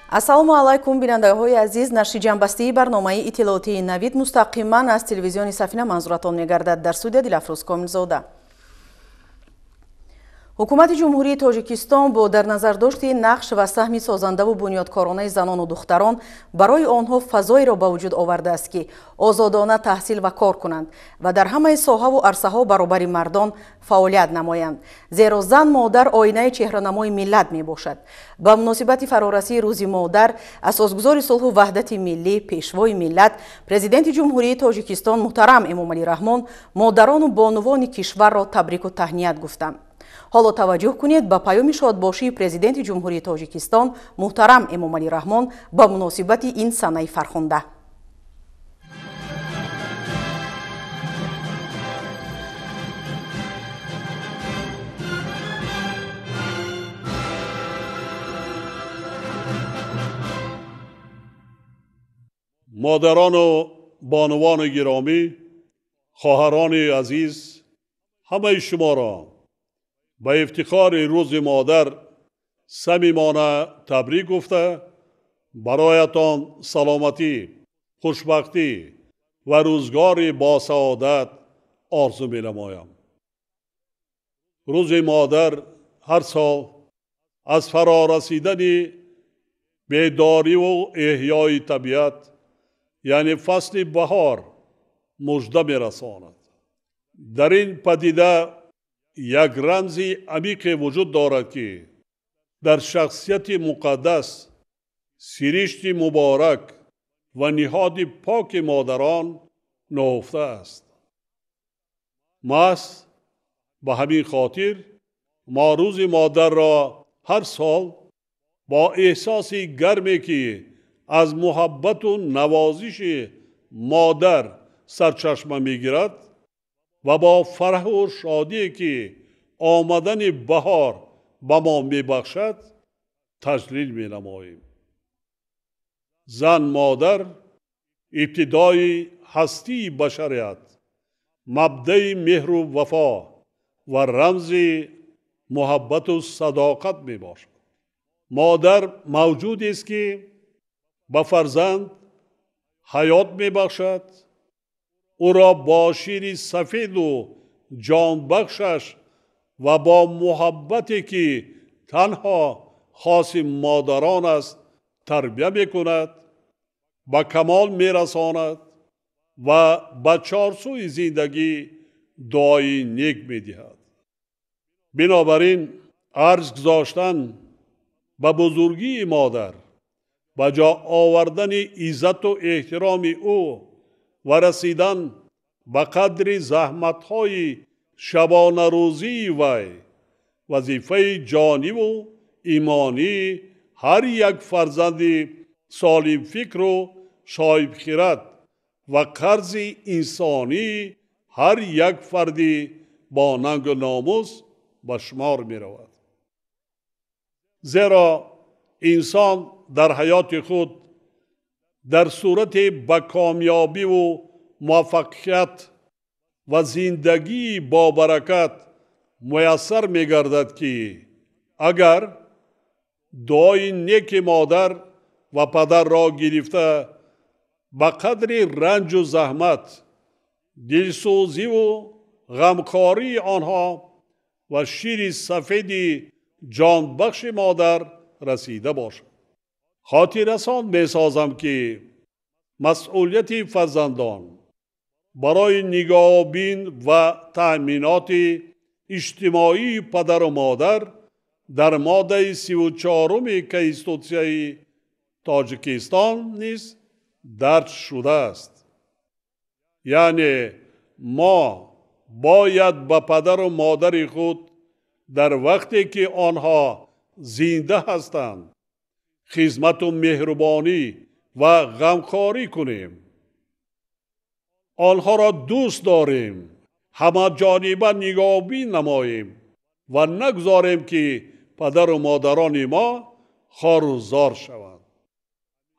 Ассалому алайкум, бинандаҳои азиз. Нашри ҷамъбастии барномаи иттилоотии Навид мустақиман аз телевизиони Сафина манзуратон мегардад. Дар студия Дилафрӯз Комилзода. Ҳукумати Ҷумҳурии Тоҷикистон бо дар назардошти нақш ва саҳми созандаву бунёдкоронаи занону духтарон барои онҳо фазоеро ба вуҷуд овардааст, ки озодона таҳсил ва кор кунанд ва дар ҳамаи соҳаву арсаҳо баробари мардон фаъолият намоянд. Зеро зан модар оинаи чеҳранамои миллат мебошад. Ба муносибати фарорасии Рӯзи модар, асосгузори сулҳу ваҳдати миллӣ, пешвои миллат, Президенти Ҷумҳурии Тоҷикистон муҳтарам Эмомалӣ Раҳмон модарону бонувони кишварро табрику таҳният гуфтанд. Ҳоло таваҷҷӯҳ кунед ба паёми шодбошии Президенти Ҷумҳурии Тоҷикистон муҳтарам Эмомалӣ Раҳмон ба муносибати ин санаи фархунда. Модарону бонувони гиромӣ, хоҳарони азиз, ҳамаи шуморо ба ифтихори Рӯзи модар самимона табрик гуфта, бароятон саломатӣ, хушбахтӣ ва рӯзгори босаодат орзу менамоям. Рӯзи модар ҳар сол аз фарорасидани бедориву эҳёи табиат, яъне фасли баҳор, мужда мерасонад. Дар ин падида як рамзи амиқе вуҷуд дорад, ки дар шахсияти муқаддас, сиришти муборак ва ниҳоди поки модарон нуҳуфта аст. Маҳз ба ҳамин хотир мо Рӯзи модарро ҳар сол бо эҳсоси гарме, ки аз муҳаббату навозиши модар сарчашма мегирад, ва бо фараҳу шодие, ки омадани баҳор ба мо мебахшад, таҷлил менамоем. Зан модар ибтидои ҳастии башарият, мабдаи меҳру вафо ва рамзи муҳаббату садоқат мебошад. Модар мавҷудест, ки ба фарзанд ҳаёт мебахшад, ӯро бо шири сафеду ҷонбахшаш ва бо муҳаббате, ки танҳо хоси модарон аст, тарбия мекунад, ба камол мерасонад ва ба чорсӯи зиндагӣ дуои нек медиҳад. Бинобар ин арз гузоштан ба бузургии модар, ба ҷо овардани иззату эҳтироми ӯ ва расидан ба қадри заҳматҳои шабонарӯзии вай вазифаи ҷониву имонии ҳар як фарзанди солимфикру соҳибхират ва қарзи инсонии ҳар як фарди бо нангу номус ба шумор меравад. Зеро инсон дар ҳаёти худ дар сурати ба комёбиву муваффақият ва зиндагии бобаракат муяссар мегардад, ки агар дуои неки модар ва падарро гирифта, ба қадри ранҷу заҳмат, дилсӯзиву ғамхории онҳо ва шири сафеди ҷонбахши модар расида бошад. Хотиррасон месозам, ки масъулияти фарзандон барои нигоҳубин ва таъминоти иҷтимоии падару модар дар моддаи 34-уми Конститутсияи Тоҷикистон низ дарҷ шудааст. Яъне мо бояд ба падару модари худ дар вақте ки онҳо зинда ҳастанд хизмату меҳрубонӣ ва ғамхорӣ кунем, онҳоро дӯст дорем, ҳамаҷониба нигоҳубин намоем ва нагузорем, ки падару модарони мо хору зор шаванд.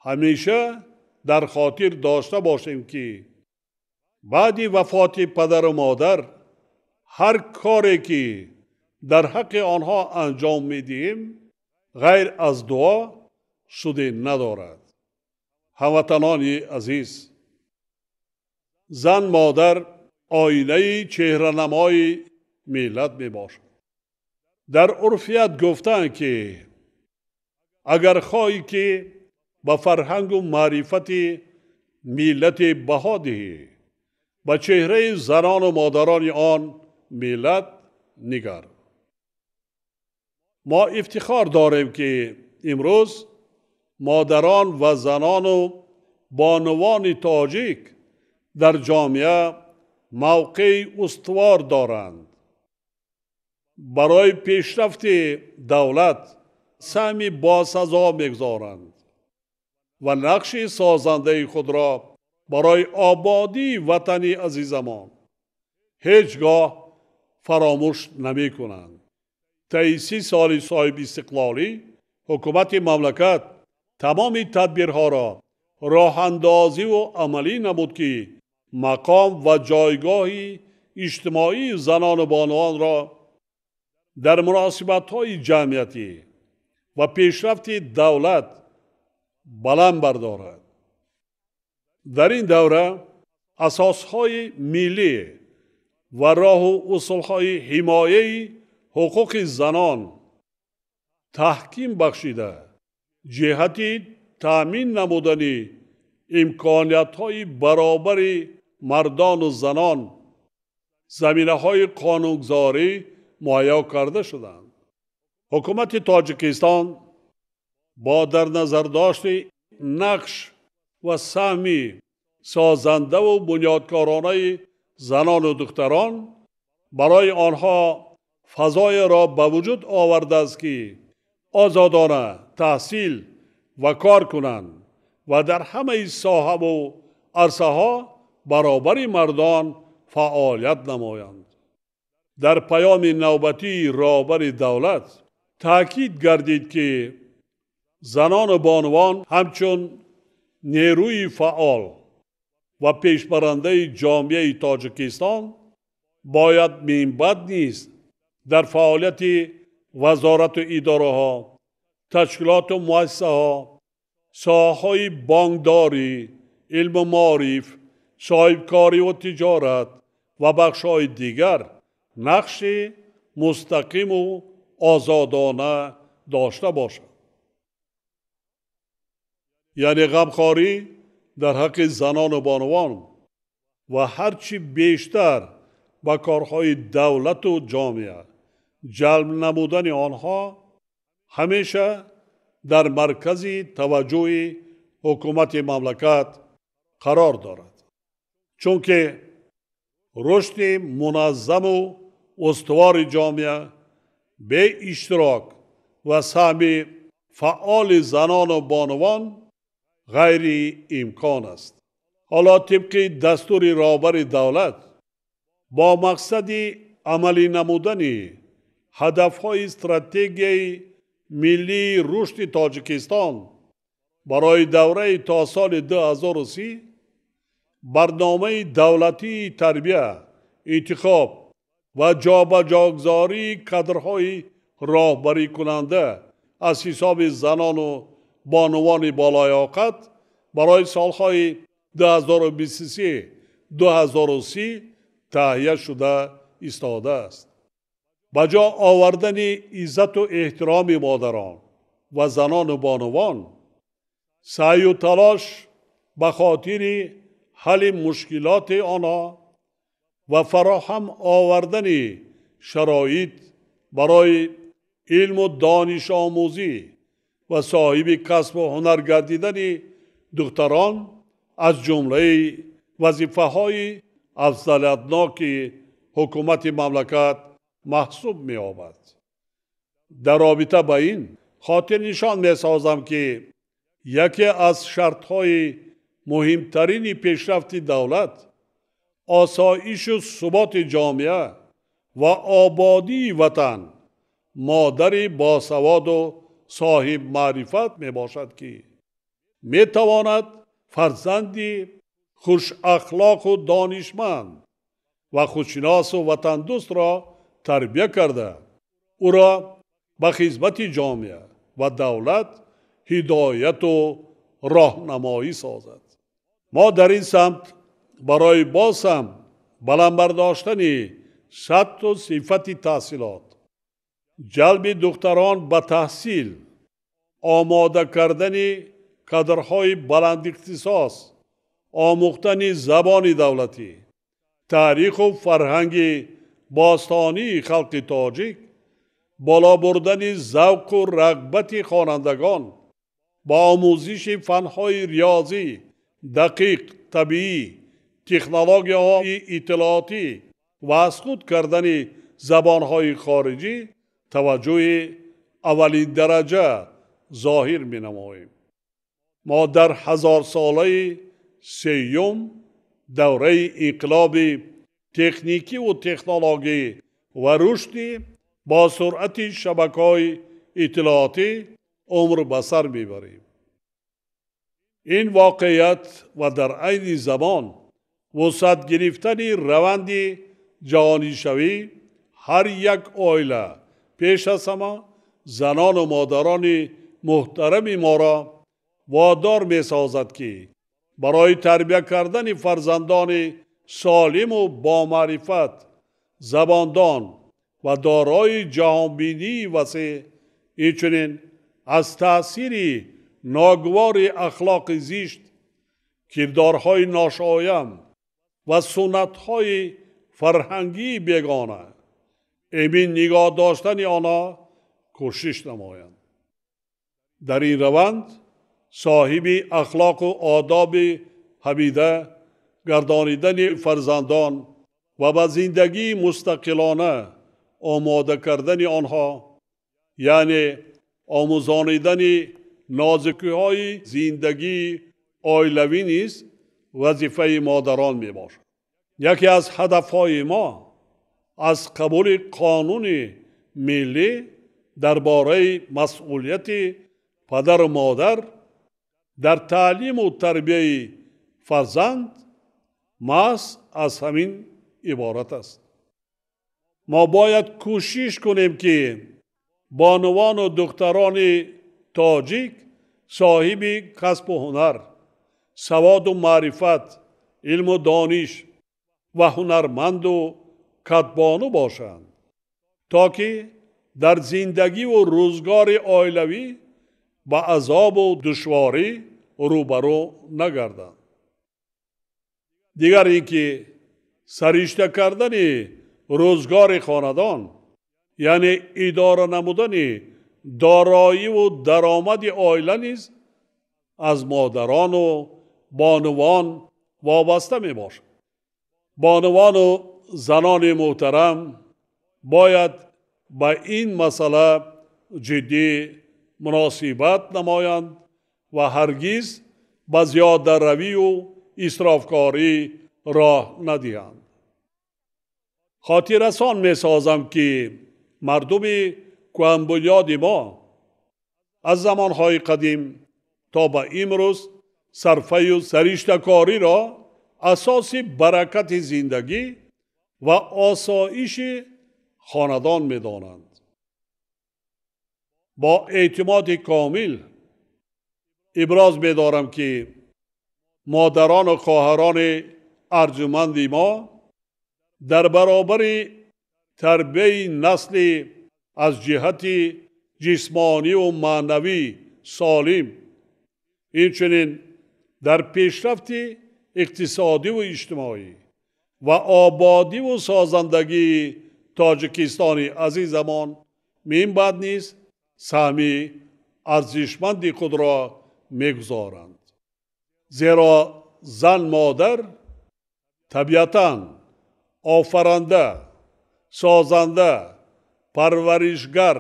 Ҳамеша дар хотир дошта бошем, ки баъди вафоти падару модар ҳар коре ки дар ҳаққи онҳо анҷом медиҳем, ғайр аз дуо суде надорад. Ҳамватанони азиз, зан модар оинаи чеҳранамои миллат мебошад. Дар урфият гуфтаанд, ки агар хоҳӣ, ки ба фарҳангу маърифати миллате баҳо диҳӣ, ба чеҳраи занону модарони он миллат нигар. Мо ифтихор дорем, ки имрӯз модарон ва занону бонувони тоҷик дар ҷомеа мавқеи устувор доранд, барои пешрафти давлат саҳми босазо мегузоранд ва нақши созандаи худро барои ободии ватани азизамон ҳеҷ гоҳ фаромӯш намекунанд. Таи 30 соли соҳибистиқлолӣ ҳукумати мамлакат тамоми тадбирҳоро роҳандозиву амалӣ намуд, ки мақом ва ҷойгоҳи иҷтимоии занону бонувонро дар муносибатҳои ҷамъиятӣ ва пешрафти давлат баланд бардорад. Дар ин давра асосҳои миллӣ ва роҳу усулҳои ҳимояи ҳуқуқи занон таҳким бахшида, ҷиҳати таъмин намудани имкониятҳои баробари мардону занон заминаҳои қонунгузорӣ муҳайё карда шуданд. Ҳукумати Тоҷикистон бо дар назардошти нақш ва саҳми созандаву бунёдкоронаи занону духтарон барои онҳо фазоеро ба вуҷуд овардааст, ки озодона таҳсил ва кор кунанд ва дар ҳамаи соҳаву арсаҳо баробари мардон фаъолият намоянд. Дар паёми навбатии роҳбари давлат таъкид гардид, ки занону бонувон ҳамчун нерӯи фаъол ва пешбарандаи ҷомеаи Тоҷикистон бояд минбаъд низ дар фаъолияти вазорату идораҳо, ташкилоту муассисаҳо, соҳаҳои бонкдорӣ, илму маориф, соҳибкориву тиҷорат ва бахшҳои дигар нақши мустақиму озодона дошта бошад. Яъне ғамхорӣ дар ҳаққи занону бонувон ва ҳарчи бештар ба корҳои давлату ҷомеа ҷалб намудани онҳо ҳамеша дар маркази таваҷҷӯҳи ҳукумати мамлакат қарор дорад. Чунки рушди муназзаму устувори ҷомеа бе иштирок ва саҳми фаъоли занону бонувон ғайриимкон аст. Ҳоло тибқи дастури роҳбари давлат бо мақсади амалӣ намудани ҳадафҳои стратегияи миллии рушди Тоҷикистон барои давраи то соли 2030 барномаи давлатии тарбия, интихоб ва ҷобаҷогузории кадрҳои роҳбарикунанда аз ҳисоби занону бонувони болоёқат барои солҳои 2023-2030 таҳия шуда истодааст. Ба ҷо овардани иззату эҳтироми модарон ва занону бонувон, саъю талош ба хотири ҳалли мушкилоти онҳо ва фароҳам овардани шароит барои илму донишомӯзӣ ва соҳиби касбу ҳунар гардидани духтарон аз ҷумлаи вазифаҳои афзалиятноки ҳукумати мамлакат маҳсуб меёбад. Дар робита ба ин хотирнишон месозам, ки яке аз шартҳои муҳимтарини пешрафти давлат, осоишу суботи ҷомеа ва ободии ватан модари босаводу соҳибмаърифат мебошад, ки метавонад фарзанди хушахлоқу донишманд ва худшиносу ватандӯстро тарбия карда, ӯро ба хизмати ҷомеа ва давлат ҳидояту роҳнамоӣ созад. Мо дар ин самт барои боз ҳам баланд бардоштани сатҳу сифати таҳсилот, ҷалби духтарон ба таҳсил, омода кардани кадрҳои баландихтисос, омӯхтани забони давлатӣ, таъриху фарҳанги бостонии халқи тоҷик, боло бурдани завқу рағбати хонандагон ба омӯзиши фанҳои риёзӣ, дақиқ, табиӣ, технологияҳои иттилоотӣ ва аз худ кардани забонҳои хориҷӣ таваҷҷӯҳи аввалиндараҷа зоҳир менамоем. Мо дар ҳазорсолаи сеюм давраи инқилоби техникиву технологӣ ва рушди бо суръати шабакаҳои иттилоотӣ умр ба сар мебарем. Ин воқеият ва дар айни замон вусъат гирифтани раванди ҷаҳонишавӣ ҳар як оила, пеш аз ҳама занону модарони муҳтарами моро водор месозад, ки барои тарбия кардани фарзандони солиму бомаърифат, забондон ва дорои ҷаҳонбинии васеъ, инчунин аз таъсири ногувори ахлоқи зишт, кирдорҳои ношоям ва суннатҳои фарҳангии бегона эмин нигоҳ доштани онҳо кӯшиш намоянд. Дар ин раванд соҳиби ахлоқу одоби ҳамида гардонидани фарзандон ва ба зиндагии мустақилона омода кардани онҳо, яъне омӯзонидани нозукиҳои зиндагии оилавӣ низ вазифаи модарон мебошад. Яке аз ҳадафҳои мо аз қабули қонуни миллӣ дар бораи масъулияти падару модар дар таълиму тарбияи фарзанд маҳз аз ҳамин иборат аст. Мо бояд кӯшиш кунем, ки бонувону духтарони тоҷик соҳиби касбу ҳунар, саводу маърифат, илму дониш ва ҳунарманду катбону бошанд, то ки дар зиндагиву рӯзгори оилавӣ ба азобу душворӣ рӯбарӯ нагарданд. Дигар ин ки саришта кардани рӯзгори хонадон, яъне идора намудани дороиву даромади оила низ аз модарону бонувон вобаста мебошад. Бонувану занони муҳтарам бояд ба ин масъала ҷиддӣ муносибат намоянд ва ҳаргиз ба зиёдаравию исрофкорӣ роҳ надиҳанд. Хотиррасон месозам, ки мардуми кӯҳанбунёди мо аз замонҳои қадим то ба имрӯз сарфаю сариштакориро асоси баракати зиндагӣ ва осоиши хонадон медонанд. Бо эътимоди комил иброз медорам, ки модарону хоҳарони арҷуманди мо дар баробари тарбияи насли аз ҷиҳати ҷисмониву маънавӣ солим, инчунин дар пешрафти иқтисодиву иҷтимоӣ ва ободиву созандагии Тоҷикистони азизамон минбаъд низ саҳми арзишманди худро мегузоранд. Зеро зан модар табиатан офаранда, созанда, парваришгар,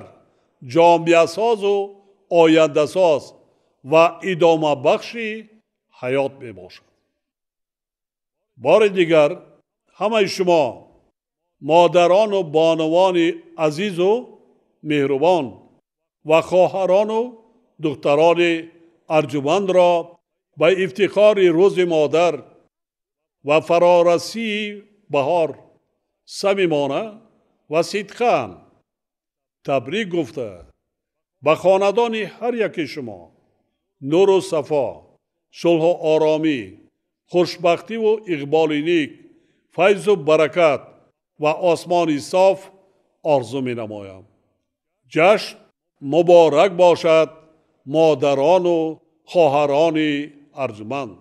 ҷомеасозу ояндасоз ва идомабахши ҳаёт мебошад. Бори дигар ҳамаи шумо модарону бонувони азизу меҳрубон ва хоҳарону духтарони арҷумандро ба ифтихори Рӯзи модар ва фарорасии баҳор самимона ва сидқан табрик гуфта, ба хонадони ҳар яки шумо Нуру сафо, сулҳу оромӣ, хушбахтиву иқболи нек, файзу баракат ва осмони соф орзу менамоям. Ҷашн муборак бошад, модарону хоҳарони арҷманд.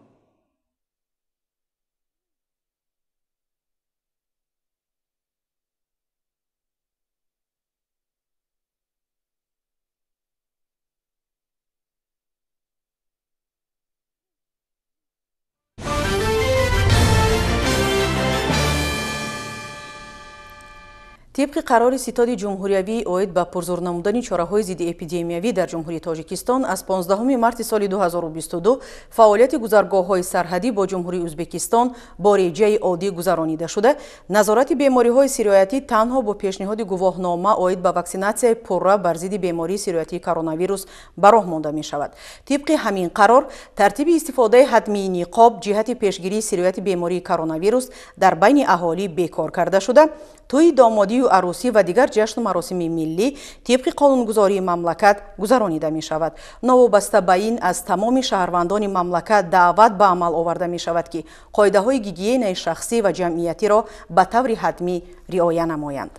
Тибқи қарори Ситоди ҷумҳуриявӣ оид ба пурзур намудани чораҳои зидди эпидемиявӣ дар Ҷумҳурии Тоҷикистон аз 15 марти соли 2022 фаъолияти гузаргоҳҳои сарҳадӣ бо Ҷумҳурии Ӯзбекистон бо реҷаи оддӣ гузаронида шуда, назорати бемориҳои сироятӣ танҳо бо пешниҳоди гувоҳнома оид ба ваксинатсияи пурра бар зидди бемории сироятии коронавирус ба роҳ монда мешавад. Тибқи ҳамин қарор, тартиби истифодаи ҳатмии ниқоб ҷиҳати пешгирии сирояти бемории коронавирус дар байни аҳолӣ бекор карда шуда, тӯи домодию арӯсӣ ва дигар ҷашну маросими миллӣ тибқи қонунгузории мамлакат гузаронида мешавад. Новобаста ба ин, аз тамоми шаҳрвандони мамлакат даъват ба амал оварда мешавад, ки қоидаҳои гигиенаи шахсӣ ва ҷамъиятиро ба таври ҳатмӣ риоя намоянд.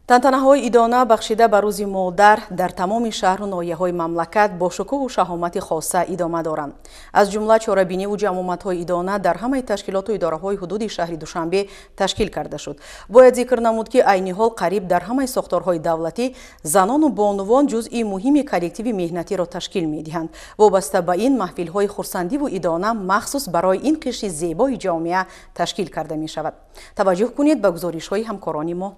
Тантанаҳои идона бахшида ба рӯзи модар дар тамоми шаҳру ноҳияҳои мамлакат бо шукӯҳу шаҳомати хоса идома доранд. Аз ҷумла чорабиниву ҷамъомадҳои идона дар ҳамаи ташкилоту идораҳои ҳудуди шаҳри Душанбе ташкил карда шуд. Бояд зикр намуд, ки айни ҳол қариб дар ҳамаи сохторҳои давлатӣ занону бонувон ҷузъи муҳими коллективи меҳнатиро ташкил медиҳанд. Вобаста ба ин, маҳфилҳои хурсандиву идона махсус барои ин қишри зебои ҷомеа ташкил карда мешавад. Таваҷҷӯҳ кунед ба гузоришҳои ҳамкорони мо.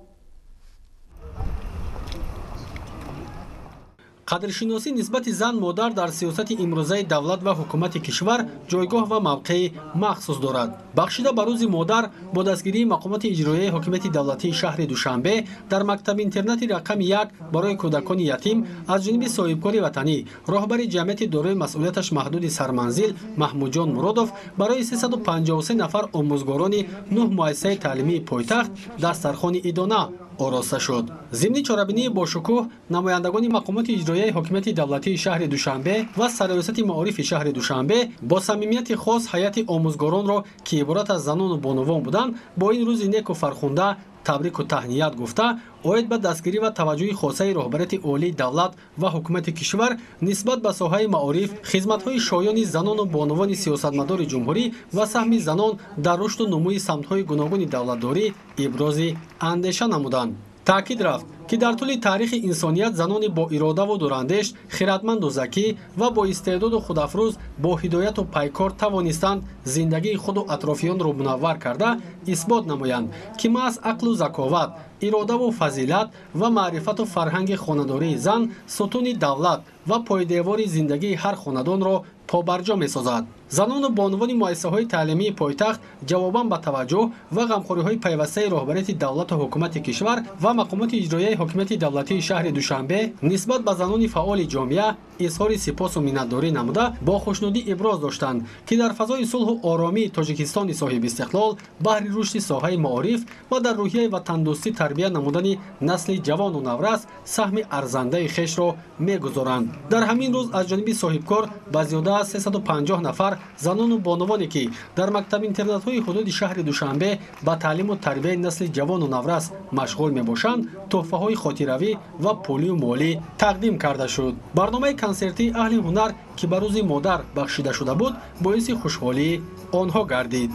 Қадршиносӣ нисбати зан модар дар сиёсати имрӯзаи давлат ва ҳукумати кишвар ҷойгоҳ ва мавқеи махсус дорад. Бахшида ба рӯзи модар бо дастгирии мақомоти иҷроияи ҳокимияти давлатии шаҳри Душанбе дар мактаби-интернати рақами 1 барои кӯдакони ятим аз ҷониби соҳибкори ватанӣ, роҳбари ҷамъияти дорои масъулияташ маҳдуди сарманзил Маҳмудҷон Муродов барои 353 нафар омӯзгорони 9 муассисаи таълимии пойтахт дастархони идона ороста шуд. Зимни чорабинии бошукӯҳ намояндагони мақомоти иҷроияи ҳокимияти давлатии шаҳри Душанбе ва сарраёсати маорифи шаҳри Душанбе бо самимияти хос ҳайати омӯзгоронро, ки иборат аз занону бонувон буданд, бо ин рӯзи неку фархунда табрику таҳният гуфта, оид ба дастгирӣ ва таваҷҷӯҳи хосаи роҳбарияти олии давлат ва ҳукумати кишвар нисбат ба соҳаи маориф, хизматҳои шоёни занону бонувони сиёсатмадори ҷумҳурӣ ва саҳми занон дар рушду нумӯи самтҳои гуногуни давлатдорӣ ибрози андеша намуданд. Таъкид рафт, ки дар тӯли таърихи инсоният занони бо иродаву дурандеш, хиратманду закӣ ва бо истеъдоду худафрӯз, бо ҳидояту пайкор тавонистанд зиндагии худу атрофиёнро мунаввар карда исбот намоянд, ки маҳз ақлу заковат, иродаву фазилат ва маърифату фарҳанги хонадории зан сутуни давлат ва пойдевори зиндагии ҳар хонадонро побарҷо месозад. Занону бонувони муассисаҳои таълимии пойтахт ҷавобан ба таваҷҷӯҳ ва ғамхориҳои пайвастаи роҳбарияти давлату ҳукумати кишвар ва мақомоти иҷроияи ҳокимияти давлатии шаҳри Душанбе нисбат ба занони фаъоли ҷомеа изҳори сипосу миннатдорӣ намуда, бо хушнудӣ иброз доштанд, ки дар фазои сулҳу оромии Тоҷикистони соҳибистиқлол баҳри рушди соҳаи маориф ва дар рӯҳияи ватандӯстӣ тарбия намудани насли ҷавону наврас саҳми арзандаи хешро мегузоранд. Дар ҳамин рӯз аз ҷониби соҳибкор ба зиёда аз 350 нафар занону бонувоне, ки дар мактаб-интернатҳои ҳудуди шаҳри Душанбе ба таълиму тарбияи насли ҷавону наврас машғул мебошанд, тӯҳфаҳои хотиравӣ ва пулию молӣ тақдим карда шуд. Барномаи консертии аҳли ҳунар, ки ба рӯзи модар бахшида шуда буд, боиси хушҳолии онҳо гардид.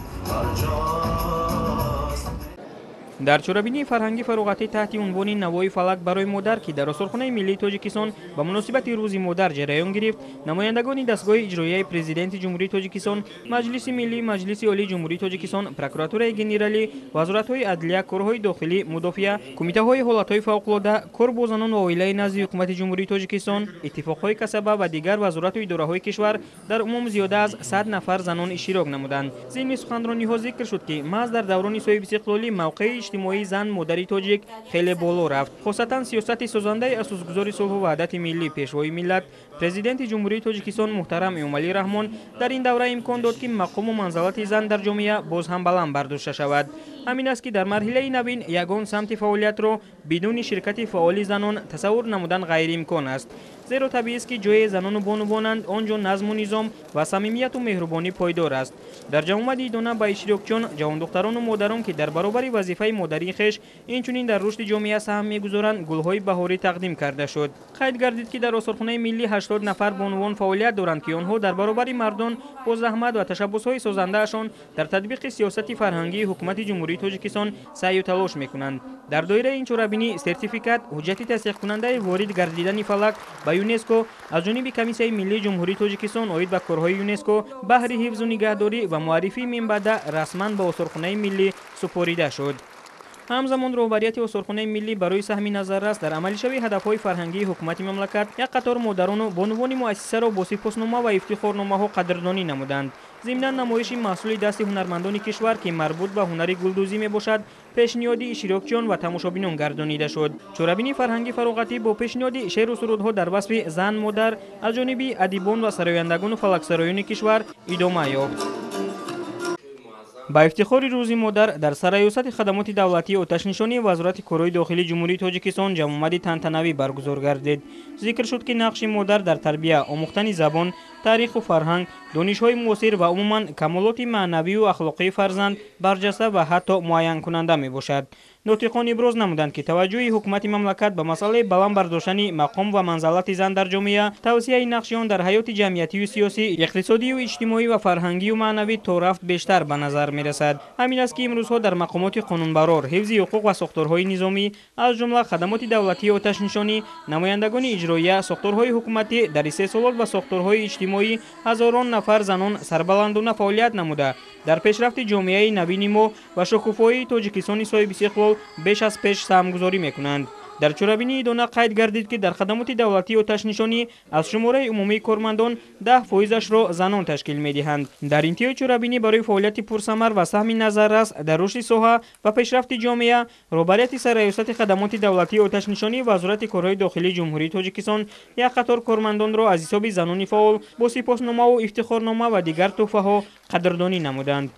Дар чорабинии фарҳангӣ фароғатӣ таҳти унвони «Навои фалак барои модар», ки дар осорхонаи миллии Тоҷикистон ба муносибати рӯзи модар ҷараён гирифт, намояндагони дастгоҳи иҷроияи Президенти Ҷумҳурии Тоҷикистон, Маҷлиси миллӣ, Маҷлиси Олии Ҷумҳурии Тоҷикистон, Прокуратураи генералӣ, вазоратҳои адлия, корҳои дохилӣ, мудофиа, кумитаҳои ҳолатҳои фавқулода, кор бо занон ва оилаи назди ҳукумати Ҷумҳурии Тоҷикистон, иттифоқҳои касаба ва дигар вазорату идораҳои кишвар дар умум зиёда аз 100 нафар занон иштирок намуданд. Зимни суханрониҳо зикр шуд, ки маҳз дар даврони соҳибистиқлолӣ мавқеи иҷтимоии зан модари тоҷик хеле боло рафт. Хосатан сиёсати созандаи асосгузори сулҳу ваҳдати миллӣ, пешвои миллат, Президенти Ҷумҳурии Тоҷикистон муҳтарам Эмомалӣ Раҳмон дар ин давра имкон дод, ки мақому манзалати зан дар ҷомеа боз ҳам баланд бардошта шавад. Ҳамин аст, ки дар марҳилаи навин ягон самти фаъолиятро бидуни ширкати фаъоли занон тасаввур намудан ғайриимкон аст. Зеро табиист, ки ҷое занону бонувонанд, он ҷо назму низом ва самимияту меҳрубонӣ пойдор аст. Дар ҷамъомади идона ба иштирокчиён, ҷавондухтарону модарон, ки дар баробари вазифаи модарии хеш инчунин дар рушди ҷомеа саҳм мегузоранд, гулҳои баҳорӣ тақдим карда шуд. Қайд гардид, ки дар осорхонаи миллӣ 80 нафар бонувон фаъолият доранд, ки онҳо дар баробари мардон бо заҳмат ва ташаббусҳои созандаашон дар татбиқи сиёсати фарҳангии ҳукумати Ҷумҳурии Тоҷикистон саъю талош мекунанд. Дар доираи ин чорабинӣ сертификат, ҳуҷҷати тасдиқкунандаи ворид гардидани фалак ба ЮНЕСКО аз ҷониби Комиссияи миллии Ҷумҳурии Тоҷикистон оид ба корҳои ЮНЕСКО баҳри ҳифзу нигаҳдорӣ ва муаррифии минбаъда расман ба осорхонаи миллӣ супорида шуд. Ҳамзамон роҳбарияти осорхонаи миллӣ барои саҳми назаррас дар амалишавии ҳадафҳои фарҳангии ҳукумати мамлакат як қатор модарону бонувони муассисаро бо сипоснома ва ифтихорномаҳо қадрдонӣ намуданд. Зимнан намоиши маҳсули дасти ҳунармандони кишвар, ки марбут ба ҳунари гулдӯзӣ мебошад, пешниҳоди иштирокчиён ва тамошобинон гардонида шуд. Чорабинии фарҳангӣ фароғатӣ бо пешниҳоди шеъру сурудҳо дар васфи зан модар аз ҷониби адибон ва сарояндагону фалаксароёни кишвар идома ёфт. Ба ифтихори Рӯзи модар дар Сарраёсати хадамоти давлатии оташнишонии Вазорати корҳои дохилии Ҷумҳурии Тоҷикистон ҷамъомади тантанавӣ баргузор гардид. Зикр шуд, ки нақши модар дар тарбия, омӯхтани забон, таъриху фарҳанг, донишҳои муосир ва умуман камолоти маънавию ахлоқии фарзанд барҷаста ва ҳатто муайянкунанда мебошад. Нотиқон иброз намуданд, ки таваҷҷӯҳи ҳукумати мамлакат ба масъалаи баланд бардоштани мақом ва манзалати зан дар ҷомеа, тавсияи нақши он дар ҳаёти ҷамъиятию сиёсӣ, иқтисодию иҷтимоӣ ва фарҳангию маънавӣ то рафт бештар ба назар мерасад. Ҳамин аст, ки имрӯзҳо дар мақомоти қонунбарор, ҳифзи ҳуқуқ ва сохторҳои низомӣ, аз ҷумла хадамоти давлатии оташнишонӣ, намояндагони иҷроия, сохторҳои ҳукуматӣ, дар истеҳсолот ва сохторҳои иҷтимоӣ ҳазорон нафар занон сарбаландона фаъолият намуда, дар пешрафти ҷомеаи навини мо ва шукуфоии Тоҷикистони соҳибистиқлол беш аз пеш саҳмгузорӣ мекунанд. Дар чорабинии идона қайд гардид, ки дар хадамоти давлатии оташнишонӣ аз шумораи умумии кормандон 10%-ашро занон ташкил медиҳанд. Дар интиҳои чорабинӣ барои фаъолияти пурсамар ва саҳми назаррас дар рушди соҳа ва пешрафти ҷомеа роҳбарияти Сарраёсати хадамоти давлатии оташнишонии Вазорати корҳои дохилии Ҷумҳурии Тоҷикистон як қатор кормандонро аз ҳисоби занони фаъол бо сипоснома ифтихорнома ва дигар тӯҳфаҳо қадрдонӣ намуданд.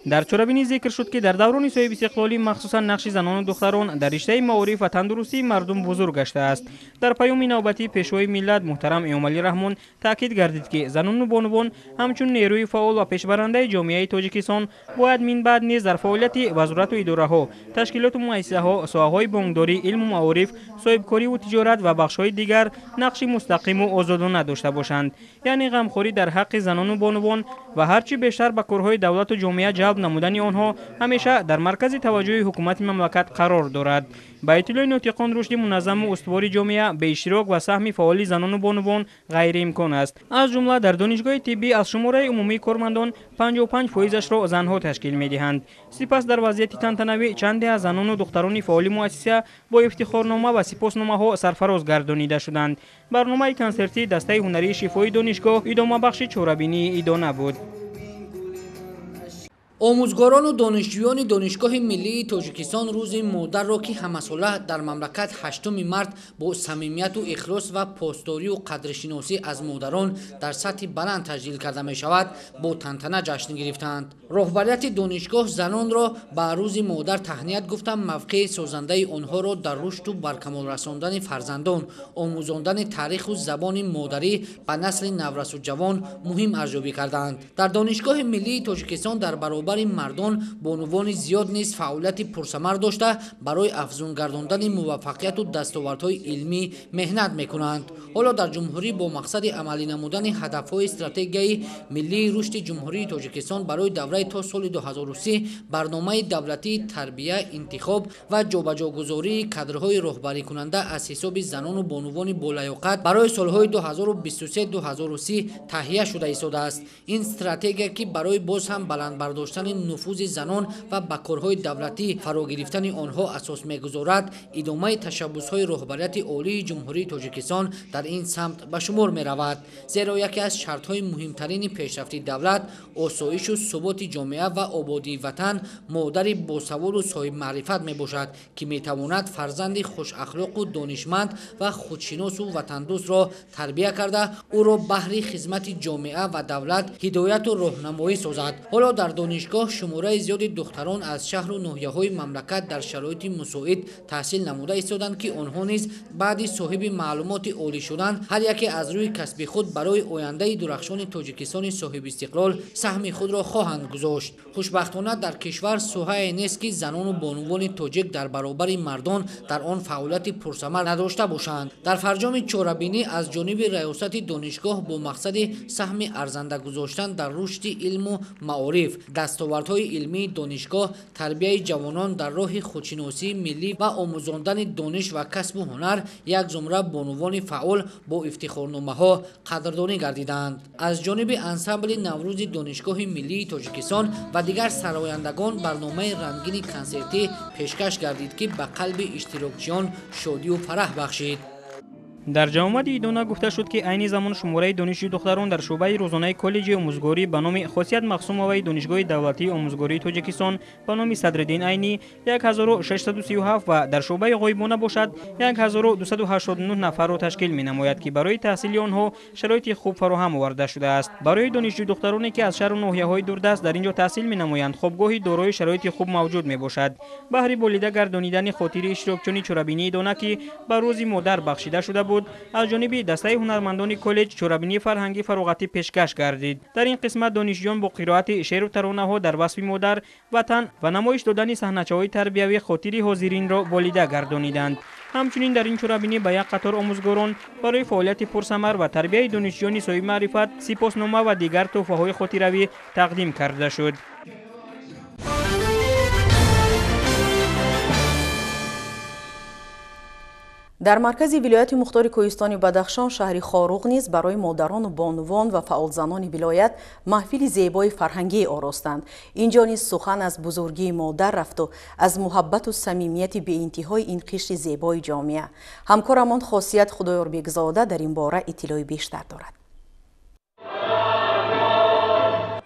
Дар чорабинӣ зикр шуд, ки дар даврони соҳибистиқлолӣ махсусан нақши занону духтарон дар риштаи маориф ва тандурустии мардум бузург гаштааст. Дар паёми навбатии Пешвои миллат муҳтарам Эмомалӣ Раҳмон таъкид гардид, ки занону бонувон ҳамчун нерӯи фаъол ва пешбарандаи ҷомеаи Тоҷикистон бояд минбаъд низ дар фаъолияти вазорату идораҳо, ташкилоту муассисаҳо, соҳаҳои бонкдорӣ, илму маориф, соҳибкориву тиҷорат ва бахшҳои дигар нақши мустақиму озодона дошта бошанд. Яъне ғамхорӣ дар ҳаққи занону бонувон ва ҳарчи бештар ба корҳои давлату ҷомеа ҷалб намудани онҳо ҳамеша дар маркази таваҷҷӯҳи ҳукумати мамлакат қарор дорад. Ба иттилои нотиқон, рушди муназзаму устувори ҷомеа бе иштирок ва саҳми фаъоли занону бонувон ғайриимкон аст. Аз ҷумла дар донишгоҳи тиббӣ аз шумораи умумии кормандон 55%-ашро занҳо ташкил медиҳанд. Сипас дар вазъияти тантанавӣ чанде аз занону духтарони фаъоли муассиса бо ифтихорнома ва сипосномаҳо сарфароз гардонида шуданд. Барномаи консертии дастаи ҳунарии шифоии донишгоҳ идомабахши чорабинии идона буд. Омӯзгорону донишҷӯёни Донишгоҳи миллии Тоҷикистон Рӯзи модарро, ки ҳамасола дар мамлакат 8 март бо самимияту ихлос ва посдорию қадршиносӣ аз модарон дар сатҳи баланд таҷлил карда мешавад, бо тантана ҷашн гирифтанд. Роҳбарияти донишгоҳ занонро ба Рӯзи модар таҳният гуфта, мавқеи созандаи онҳоро дар рушду баркамол расондани фарзандон, омӯзондани таъриху забони модарӣ ба насли наврасу ҷавон муҳим арзёбӣ карданд. Дар Донишгоҳи миллии Тоҷикистон дар баробари мардон бонувони зиёд низ фаъолияти пурсамар дошта, барои афзун гардондани муваффақияту дастовардҳои илмӣ меҳнат мекунанд. Ҳоло дар ҷумҳурӣ бо мақсади амалӣ намудани ҳадафҳои стратегияи миллии рушди Ҷумҳурии Тоҷикистон барои давраи то соли 2030 барномаи давлатии тарбия, интихоб ва ҷобаҷогузории кадрҳои роҳбарикунанда аз ҳисоби занону бонувони болаёқат барои солҳои 2023-2030 таҳия шуда истодааст. Ин стратегия, ки барои боз ҳам баланд бардоштани нуфузи занон ва ба корҳои давлатӣ фаро гирифтани онҳо асос мегузорад, идомаи ташаббусҳои роҳбарияти олии Ҷумҳурии Тоҷикистон дар ин самт ба шумор меравад. Зеро яке аз шартҳои муҳимтарини пешрафти давлат, осоишу суботи ҷомеа ва ободии ватан модари босаводу соҳибмаърифат мебошад, ки метавонад фарзанди хушахлоқу донишманд ва худшиносу ватандӯстро тарбия карда, ӯро баҳри хизмати ҷомеа ва давлат ҳидояту роҳнамоӣ созад. Ҳоло дар донишгоҳ донишгоҳ шумораи зиёди духтарон аз шаҳру ноҳияҳои мамлакат дар шароити мусоид таҳсил намуда истоданд, ки онҳо низ баъди соҳиби маълумоти олӣ шудан ҳар яке аз рӯи касби худ барои ояндаи дурахшони Тоҷикистони соҳибистиқлол саҳми худро хоҳанд гузошт. Хушбахтона дар кишвар соҳае нест, ки занону бонувони тоҷик дар баробари мардон дар он фаъолияти пурсамар надошта бошанд. Дар фарҷоми чорабинӣ аз ҷониби раёсати донишгоҳ бо мақсади саҳми арзанда гузоштан дар рушди илму маориф, дастовардҳои илмии донишгоҳ, тарбияи ҷавонон дар роҳи худшиносии миллӣ ва омӯзондани дониш ва касбу ҳунар як зумра бонувони фаъол бо ифтихорномаҳо қадрдонӣ гардиданд. Аз ҷониби ансамбли Наврӯзи Донишгоҳи миллии Тоҷикистон ва дигар сарояндагон барномаи рангини консертӣ пешкаш гардид, ки ба қалби иштирокчиён шодию фараҳ бахшид. Дар ҷамъомади идона гуфта шуд, ки айни замон шумораи донишҷӯи духтарон дар шӯъбаи рӯзонаи коллеҷи омӯзгорӣ ба номи Хосият Махсумоваи Донишгоҳи давлатии омӯзгории Тоҷикистон ба номи Садриддин Айнӣ 1637 ва дар шӯъбаи ғоибона бошад 1289 нафарро ташкил менамояд, ки барои таҳсили онҳо шароити хуб фароҳам оварда шудааст. Барои донишҷӯи духтароне, ки аз шаҳру ноҳияҳои дурдаст дар ин ҷо таҳсил менамоянд, хобгоҳи дорои шароити хуб мавҷуд мебошад. Баҳри болида гардонидани хотири иштирокчиёни чорабинии идона, ки ба Рӯзи модар бахшида шуда буд, аз ҷониби дастаи ҳунармандони коллеҷ чорабинии фарҳангӣ фароғатӣ пешкаш гардид. Дар ин қисмат донишҷӯён бо қироати шеъру таронаҳо дар васфи модар, ватан ва намоиш додани саҳначаҳои тарбиявӣ хотири ҳозиринро болида гардониданд. Ҳамчунин дар ин чорабинӣ ба як қатор омӯзгорон барои фаъолияти пурсамар ва тарбияи донишҷӯёни соҳибмаърифат сипоснома ва дигар тӯҳфаҳои хотиравӣ тақдим карда шуд. Дар маркази вилояти мухтори Кӯҳистони Бадахшон шаҳри Хоруғ низ барои модарону бонувон ва фаъолзанони вилоят маҳфили зебои фарҳангӣ оростанд. Инҷо низ сухан аз бузургии модар рафту аз муҳаббату самимияти беинтиҳои ин қишри зебои ҷомеа. Ҳамкорамон Хосият Худоёрбекзода дар ин бора иттилои бештар дорад.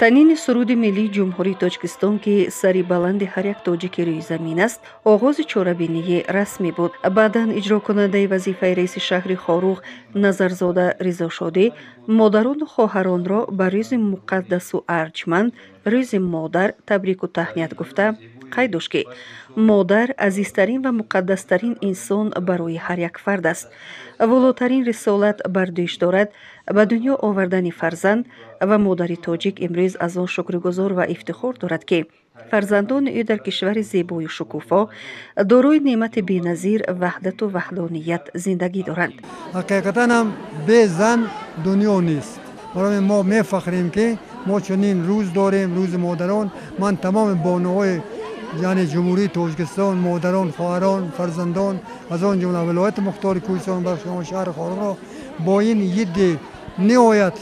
Танини суруди миллии Ҷумҳурии Тоҷикистон, ки сари баланди ҳар як тоҷики рӯи замин аст, оғози чорабинии расмӣ буд. Баъдан иҷрокунандаи вазифаи раиси шаҳри Хоруғ Назарзода Ризошодӣ модарону хоҳаронро ба рӯзи муқаддасу арҷманд, рӯзи модар, табрику таҳният гуфта қайд дошт, ки модар азизтарин ва муқаддастарин инсон барои ҳар як фард аст. Волотарин рисолат бар дӯш дорад ба дунё овардани фарзанд, ва модари тоҷик имрӯз аз он шукргузор ва ифтихор дорад, ки фарзандони ӯ дар кишвари зебою шукуфо дорои неъмати беназир ваҳдату ваҳдоният зиндагӣ доранд. Ҳақиқатан ҳам бе зан дунё нест. Барои мо мефахрем, ки мо чунин рӯз дорем, рӯзи модарон. Ман тамоми бонуҳои яъне Ҷумҳурии Тоҷикистон, модарон, хоҳарон, фарзандон, аз он ҷумла вилояти мухтори Кӯҳистон Бадахшон, шаҳри Хоруғро бо ин иди ниҳоят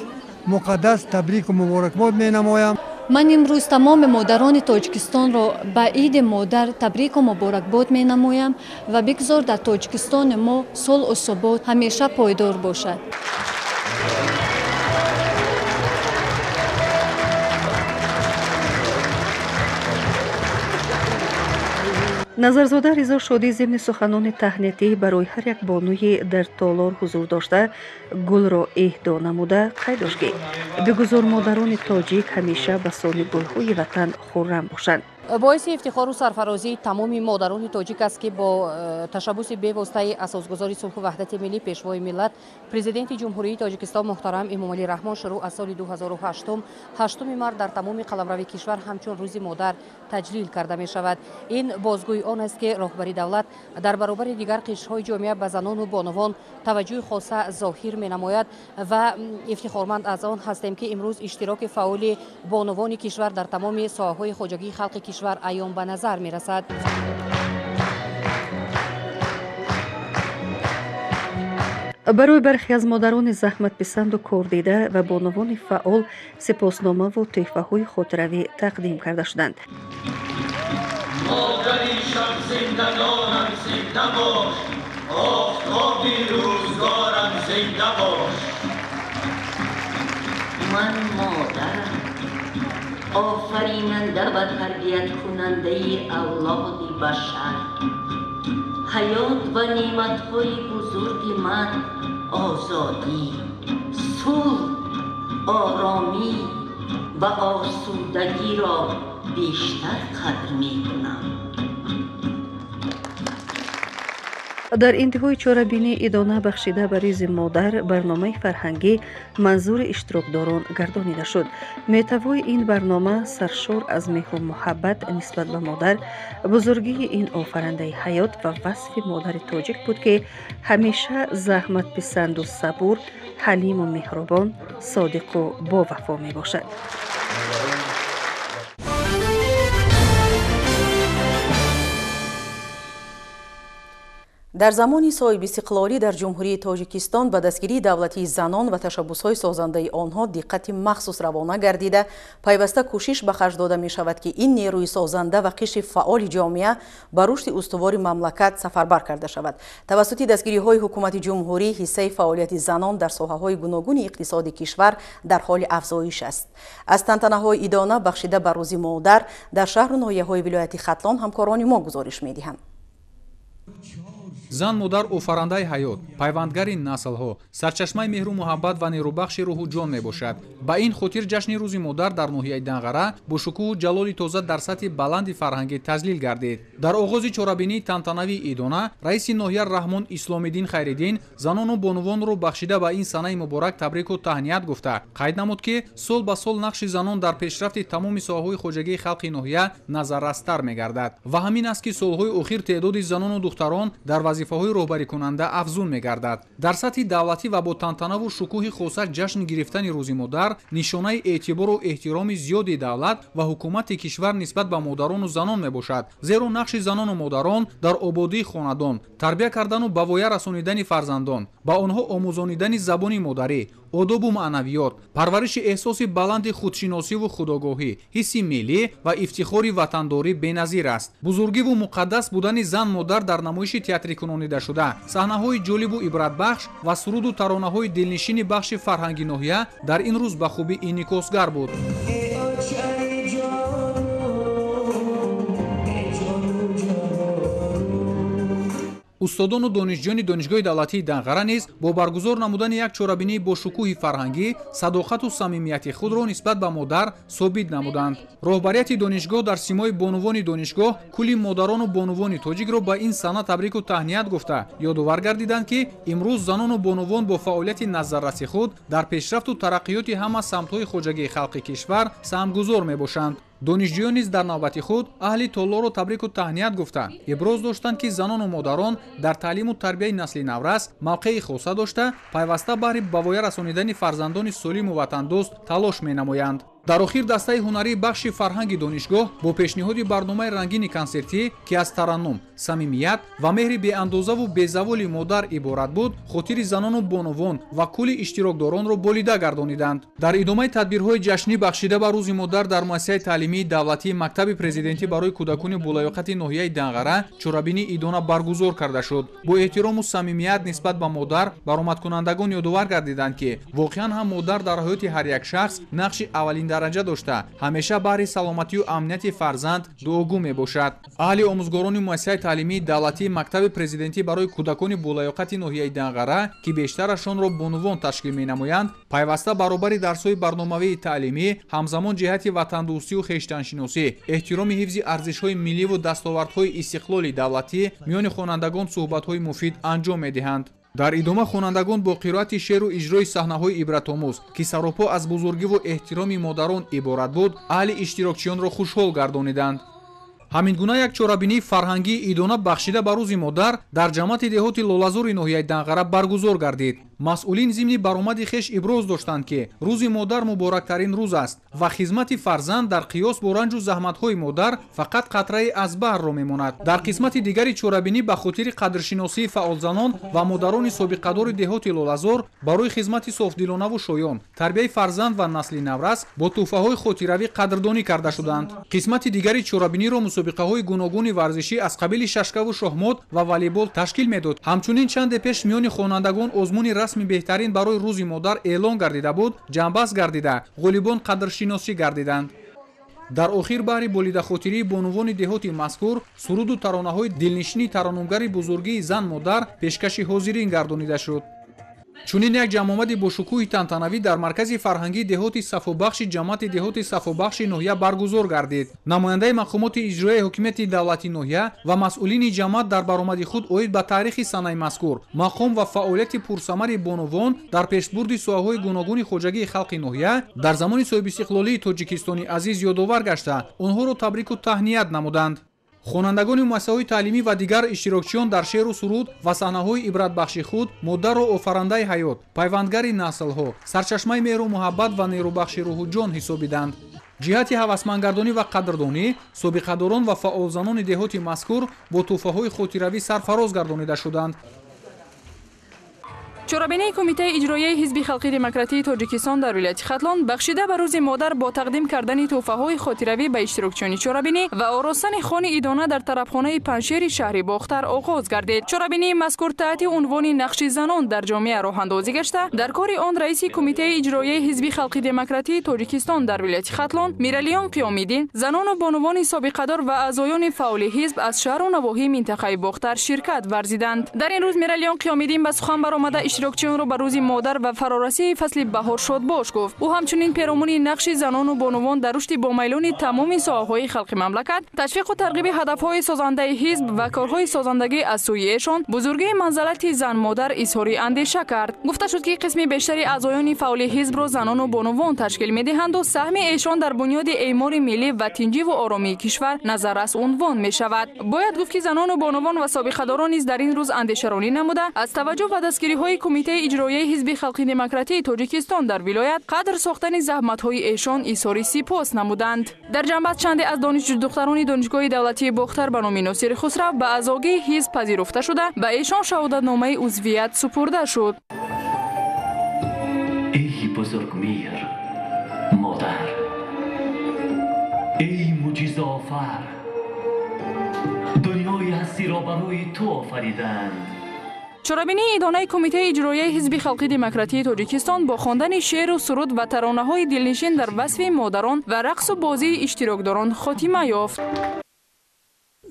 муқаддас табрику муборакбод менамоям. Ман имрӯз тамоми модарони Тоҷикистонро ба иди модар табрику муборакбод менамоям ва бигзор дар Тоҷикистони мо сулҳу субот ҳамеша пойдор бошад. Назарзода Ризошодӣ зимни суханони таҳниятӣ барои ҳар як бонуи дар толор ҳузур дошта гулро эҳдо намуда қайд дошт, ки бигузор модарони тоҷик ҳамеша ба сони гулҳои ватан хуррам бошанд. Боиси ифтихору сарфарозии тамоми модарони тоҷик аст, ки бо ташаббуси бевоситаи асосгузори сулҳу ваҳдати миллӣ, пешвои миллат, президенти Ҷумҳурии Тоҷикистон муҳтарам Эмомалӣ Раҳмон шурӯъ аз соли 2008 8 март дар тамоми қаламрави кишвар ҳамчун Рӯзи модар таҷлил карда мешавад. Ин бозгӯи он аст, ки роҳбари давлат дар баробари дигар қишрҳои ҷомеа ба занону бонувон таваҷҷӯҳи хоса зоҳир менамояд ва ифтихорманд аз он ҳастем, ки имрӯз иштироки фаъоли бонувони кишвар дар тамоми соҳаҳои хоҷагии халқи кишвар аён ба назар мерасад. Барои бархе аз модарони заҳматписанду кордида ва бонувони фаъол сипосномаву тӯҳфаҳои хотиравӣ тақдим карда шуданд. Модари шабзиндадорам зинда бош, офтоби рӯзгорам зинда бош. Ман модарам, офаринанда ва тарбияткунандаи авлоди башар. Ҳаёт ва неъматҳои бузурги ман озодӣ, сулҳ, оромӣ ва осудагиро Бештар қадр мекунам. Дар интиҳои чорабинӣ идона бахшида ба рӯзи модар барномаи фарҳангӣ манзури иштирокдорон гардонида шуд. Метавои ин барнома саршор аз меҳру муҳаббат нисбат ба модар, бузургии ин офарандаи ҳаёт ва васфи модари тоҷик буд, ки ҳамеша заҳматписанду сабур, ҳалиму меҳрубон, содиқу бовафо мебошад. Дар замони соҳибистиқлолӣ дар Ҷумҳурии Тоҷикистон ба дастгирии давлатии занон ва ташаббусҳои созандаи онҳо диққати махсус равона гардида, пайваста кӯшиш ба харҷ дода мешавад, ки ин нерӯи созанда ва қишри фаъоли ҷомеа ба рушди устувори мамлакат сафарбар карда шавад. Тавассути дастгириҳои ҳукумати ҷумҳурӣ ҳиссаи фаъолияти занон дар соҳаҳои гуногуни иқтисоди кишвар дар ҳоли афзоиш аст. Аз тантанаҳои идона бахшида ба рӯзи модар дар шаҳру ноҳияҳои вилояти Хатлон ҳамкорони мо гузориш медиҳанд. Зан модар офарандаи ҳаёт, пайвандгари наслҳо, сарчашмаи меҳру муҳаббат ва нерӯбахши рӯҳу ҷон мебошад. Ба ин хотир ҷашни рӯзи модар дар ноҳияи Данғара бо шукӯҳу ҷалоли тоза дар сатҳи баланди фарҳангӣ таҷлил гардид. Дар оғози чорабинии тантанавии идона раиси ноҳия Раҳмон Исломиддин Хайриддин занону бонувонро бахшида ба ин санаи муборак табрику таҳният гуфта, қайд намуд, ки сол ба сол нақши занон дар пешрафти тамоми соҳаҳои хоҷагии халқи ноҳия назаррастар мегардад ва ҳамин аст, ки солҳои охир теъдоди занону духтарон дар вазифаҳои роҳбарикунанда афзун мегардад. Дар сатҳи давлатӣ ва бо тантанаву шукӯҳи хоса ҷашн гирифтани рӯзи модар нишонаи эътибору эҳтироми зиёди давлат ва ҳукумати кишвар нисбат ба модарону занон мебошад. Зеро нақши занону модарон дар ободии хонадон, тарбия кардану ба воя расонидани фарзандон, ба онҳо омӯзонидани забони модарӣ, одобу маънавиёт, парвариши эҳсоси баланди худшиносиву худогоҳӣ, ҳисси миллӣ ва ифтихори ватандорӣ беназир аст. Бузургиву муқаддас будани зан модар дар намоиши театрикунонидашуда, саҳнаҳои ҷолибу ибратбахш ва суруду таронаҳои дилнишини бахши фарҳанги ноҳия дар ин рӯз ба хубӣ инъикосгар буд. Устодону донишҷӯёни Донишгоҳи давлатии Данғара низ бо баргузор намудани як чорабинии бо шукӯҳи фарҳангӣ садоқату самимияти худро нисбат ба модар собит намуданд. Роҳбарияти донишгоҳ дар симои бонувони донишгоҳ кулли модарону бонувони тоҷикро ба ин сана табрику таҳният гуфта, ёдовар гардиданд, ки имрӯз занону бонувон бо фаъолияти назарраси худ дар пешрафту тараққиёти ҳама самтҳои хоҷагии халқи кишвар саҳмгузор мебошанд. Донишҷӯён низ дар навбати худ аҳли толлоро табрику таҳният гуфта, иброз доштанд, ки занону модарон дар таълиму тарбияи насли наврас мавқеи хоса дошта, пайваста баҳри ба воя расонидани фарзандони солиму ватандӯст талош менамоянд. Дар охир дастаи ҳунарии бахши фарҳанги донишгоҳ бо пешниҳоди барномаи рангини консертӣ, ки аз тараннум, самимият ва меҳри беандозаву безаволи модар иборат буд, хотири занону бонувон ва кулли иштирокдоронро болида гардониданд. Дар идомаи тадбирҳои ҷашнӣ бахшида ба рӯзи модар дар муассисаи таълимии давлатии мактаби президентӣ барои кӯдакони болаёқати ноҳияи Данғара чорабинии идона баргузор карда шуд. Бо эҳтирому самимият нисбат ба модар баромадкунандагон ёдовар гардиданд, ки воқеан ҳам модар дар ҳаёти ҳар як шахс нақши аввалин дараҷа дошта, ҳамеша баҳри саломатию амнияти фарзанд дуогӯ мебошад. Аҳли омӯзгорони муассисаи таълимии давлатии мактаби президентӣ барои кӯдакони болаёқати ноҳияи Данғара, ки бештарашонро бонувон ташкил менамоянд, пайваста баробари дарсҳои барномавии таълимӣ ҳамзамон ҷиҳати ватандӯстию хештаншиносӣ, эҳтироми ҳифзи арзишҳои милливу дастовардҳои истиқлоли давлатӣ миёни хонандагон суҳбатҳои муфид анҷом медиҳанд. Дар идома хонандагон бо қироати шеъру иҷрои саҳнаҳои ибратомӯз, ки саропо аз бузургиву эҳтироми модарон иборат буд, аҳли иштирокчиёнро хушҳол гардониданд. Ҳамин гуна як чорабинии фарҳангии идона бахшида ба рӯзи модар дар ҷамоати деҳоти Лолазори ноҳияи Данғара баргузор гардид. Масъулин зимни баромади хеш иброз доштанд, ки рӯзи модар муборактарин рӯз аст ва хизмати фарзанд дар қиёс бо ранҷу заҳматҳои модар фақат қатраи аз баҳрро мемонад. Дар қисмати дигари чорабинӣ ба хотири қадршиносии фаъолзанон ва модарони собиқадори деҳоти Лолазор барои хизмати софдилонаву шоён, тарбияи фарзанд ва насли наврас бо тӯҳфаҳои хотиравӣ қадрдонӣ карда шуданд. Қисмати дигари чорабиниро мусобиқаҳои гуногуни варзишӣ аз қабили шашкаву шоҳмот ва волейбол ташкил медод. Ҳамчунин чанде пеш миёни хонандагон озмуни расми беҳтарин барои рӯзи модар эълон гардида буд, ҷамъбаст гардида, ғолибон қадршиносӣ гардиданд. Дар охир баҳри болидахотирии бонувони деҳоти мазкур суруду таронаҳои дилнишини тараннумгари бузургии зан модар пешкаши ҳозирин гардонида шуд. Чунин як ҷамъомади бошукӯҳи тантанавӣ дар маркази фарҳангии деҳоти Сафобахши ҷамоати деҳоти Сафобахши ноҳия баргузор гардид. Намояндаи мақомоти иҷроияи ҳокимияти давлати ноҳия ва масъулини ҷамоат дар баромади худ оид ба таърихи санаи мазкур, мақом ва фаъолияти пурсамари бонувон дар пешбурди соҳаҳои гуногуни хоҷагии халқи ноҳия дар замони соҳибистиқлолии Тоҷикистони азиз ёдовар гашта, онҳоро табрику таҳният намуданд. Хонандагони муассисаҳои таълимӣ ва дигар иштирокчиён дар шеъру суруд ва саҳнаҳои ибратбахши худ модарро офарандаи ҳаёт, пайвандгари наслҳо, сарчашмаи меҳру муҳаббат ва нерӯбахши рӯҳу ҷон ҳисобиданд. Ҷиҳати ҳавасмандгардонӣ ва қадрдонӣ собиқадорон ва фаъолзанони деҳоти мазкур бо тӯҳфаҳои хотиравӣ сарфароз гардонида шуданд. Чорабинии Кумитаи иҷроияи Ҳизби халқи демократии Тоҷикистон дар вилояти Хатлон бахшида ба рӯзи модар бо тақдим кардани тӯҳфаҳои хотиравӣ ба иштирокчиёни чорабинӣ ва оростани хони идона дар тарабхонаи Панҷшери шаҳри Бохтар оғоз гардид. Чорабинии мазкур таҳти унвони нақши занон дар ҷомеа роҳандозӣ гашта, дар кори он раиси Кумитаи иҷроияи Ҳизби халқи демократии Тоҷикистон дар вилояти Хатлон Миралиён Қиёмиддин, занону бонувони собиқадор ва аъзоёни фаъоли ҳизб аз шаҳру навоҳии минтақаи Бохтар ширкат варзиданд. Дар ин рӯз Миралиён Қиёмиддин ба сухан баромада иштирокчиёнро ба рӯзи модар ва фарорасии фасли баҳор шодбош гуфт. Ӯ ҳамчунин перомуни нақши занону бонувон дар рушди бомайлони тамоми соҳаҳои халқи мамлакат, ташвиқу тарғиби ҳадафҳои созандаи ҳизб ва корҳои созандагӣ аз сӯи эшон, бузургии манзалати зан-модар изҳори андеша кард. Гуфта шуд, ки қисми бештари аъзоёни фаъоли ҳизбро занону бонувон ташкил медиҳанду саҳми эшон дар бунёди эъмори миллӣ ва тинҷиву оромии кишвар назаррас унвон мешавад. Бояд гуфт, ки занону бонувон ва собиқадорон низ дар ин рӯз андешаронӣ намуда, аз таваҷҷӯҳ ба дастгириҳои Кумитаи иҷроияи Ҳизби халқи демократии Тоҷикистон дар вилоят қадр сохтани заҳматҳои эшон изҳори сипос намуданд. Дар ҷанбаст чанде аз донишҷӯдухтарони Донишгоҳи давлатии Бохтар ба номи Носири Хусрав ба аъзогии ҳизб пазируфта шуда, ба эшон шаҳодатномаи узвият супурда шуд. Эй бузургмеҳр модар, эй мӯъҷизаофар, дунёи ҳастиро барои ту офариданд. Чорабинии идонаи Кумитаи иҷроияи Ҳизби халқи демократии Тоҷикистон бо хондани шеъру суруд ва таронаҳои дилнишин дар васфи модарон ва рақсу бозии иштирокдорон хотима ёфт.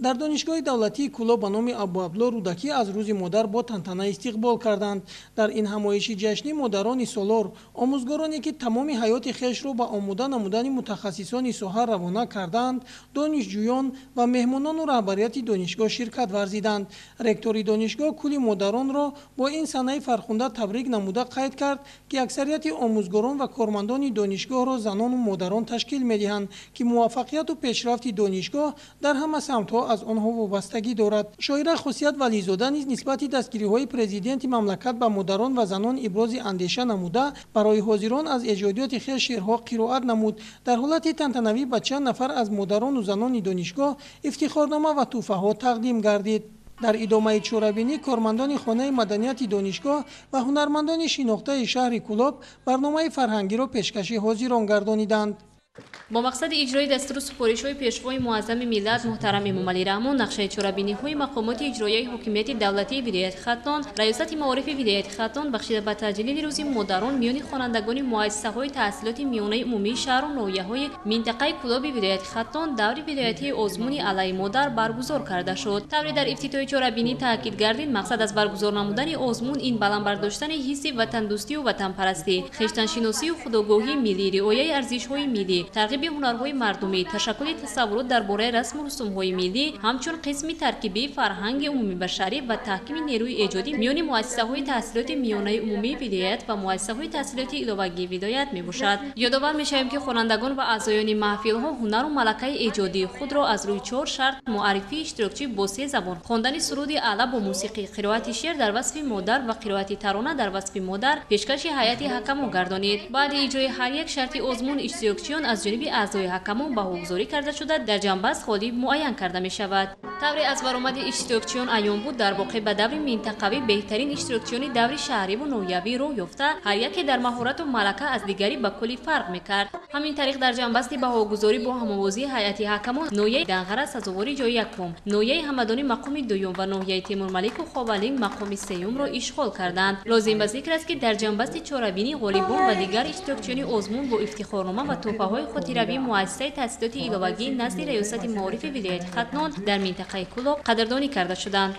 Дар Донишгоҳи давлатии Кӯлоб ба номи Абуабдулло Рӯдакӣ аз рӯзи модар бо тантана истиқбол карданд. Дар ин ҳамоиши ҷашнӣ модарони солор, омӯзгороне ки тамоми ҳаёти хешро ба омода намудани мутахассисони соҳа равона кардаанд, донишҷӯён ва меҳмонону раҳбарияти донишгоҳ ширкат варзиданд. Ректори донишгоҳ кулли модаронро бо ин санаи фархунда табрик намуда қайд кард, ки аксарияти омӯзгорон ва кормандони донишгоҳро занону модарон ташкил медиҳанд, ки муваффақияту пешрафти донишгоҳ дар ҳама самтҳо аз онҳо вобастагӣ дорад. Шоира Хусият Вализода низ нисбати дастгириҳои президенти мамлакат ба модарон ва занон ибрози андеша намуда, барои ҳозирон аз эҷодиёти хеш шеърҳо қироат намуд. Дар ҳолати тантанавӣ ба чанд нафар аз модарону занони донишгоҳ ифтихорнома ва тӯҳфаҳо тақдим гардид. Дар идомаи чорабинӣ кормандони хонаи маданияти донишгоҳ ва ҳунармандони шинохтаи шаҳри Кӯлоб барномаи фарҳангиро пешкаши ҳозирон гардониданд. Бо мақсади иҷрои дастуру супоришҳои Пешвои муаззами миллат муҳтарам Эмомалӣ Раҳмон, нақшаи чорабиниҳои мақомоти иҷроияи ҳокимияти давлатии вилояти Хатлон, Раёсати маорифи вилояти Хатлон бахшида ба таҷлили рӯзи модарон миёни хонандагони муассисаҳои таҳсилоти миёнаи умумии шаҳру ноҳияҳои минтақаи Кӯлоби вилояти Хатлон даври вилоятии озмуни Аллаи модар баргузор карда шуд. Тавре дар ифтитоҳи чорабинӣ таъкид гардид, мақсад аз баргузор намудани озмун ин баланд бардоштани ҳисси ватандӯстию ватанпарастӣ, хештаншиносию худогоҳии миллӣ, риояи арзишҳои миллӣ, тарғиби ҳунарҳои мардумӣ, ташаккули тасаввурот дар бораи расму русумҳои миллӣ, ҳамчун қисми таркибии фарҳанги умумибашарӣ ва таҳкими нерӯи эҷодӣ миёни муассисаҳои таҳсилоти миёнаи умумии вилоят ва муассисаҳои таҳсилоти иловагии вилоят мебошад. Ёдовар мешавем, ки хонандагон ва аъзоёни маҳфилҳо ҳунару малакаи эҷодии худро аз рӯи чор шарт: муаррифии иштирокчӣ бо се забон, хондани суруди аъла бо мусиқӣ, қироати шеър дар васфи модар ва қироати тарона дар васфи модар пешкаши ҳайати ҳакамон гардонид. Баъди иҷрои ҳар як шарти озмун иштирокчиён аз ҷониби аъзои ҳакамон баҳогузорӣ карда шуда, дар ҷанбаст ғолиб муайян карда мешавад. Тавре аз баромади иштирокчиён аён буд, дар воқеъ ба даври минтақавӣ беҳтарин иштирокчиёни даври шаҳриву ноҳиявӣ роҳ ёфта, ҳар яке дар маҳорату малака аз дигарӣ ба куллӣ фарқ мекард. Ҳамин тариқ дар ҷанбасти баҳогузорӣ бо ҳамовозии ҳайати ҳакамон ноҳияи Данғара сазовори ҷои якум, ноҳияи Ҳамадонӣ мақоми дуюм ва ноҳияи Темурмалику Ховалинг мақоми сеюмро ишғол карданд. Лозим ба зикр аст, ки дар ҷанбасти чорабинӣ ғолибон ва дигар иштирокчиёни озмун бо ифтихорнома ва тӯҳфаҳои хотиравии муассисаи таҳсилоти иловагӣ назди Раёсати маорифи вилояти Хатлон дар минтақаи Кӯлоб қадрдонӣ карда шуданд.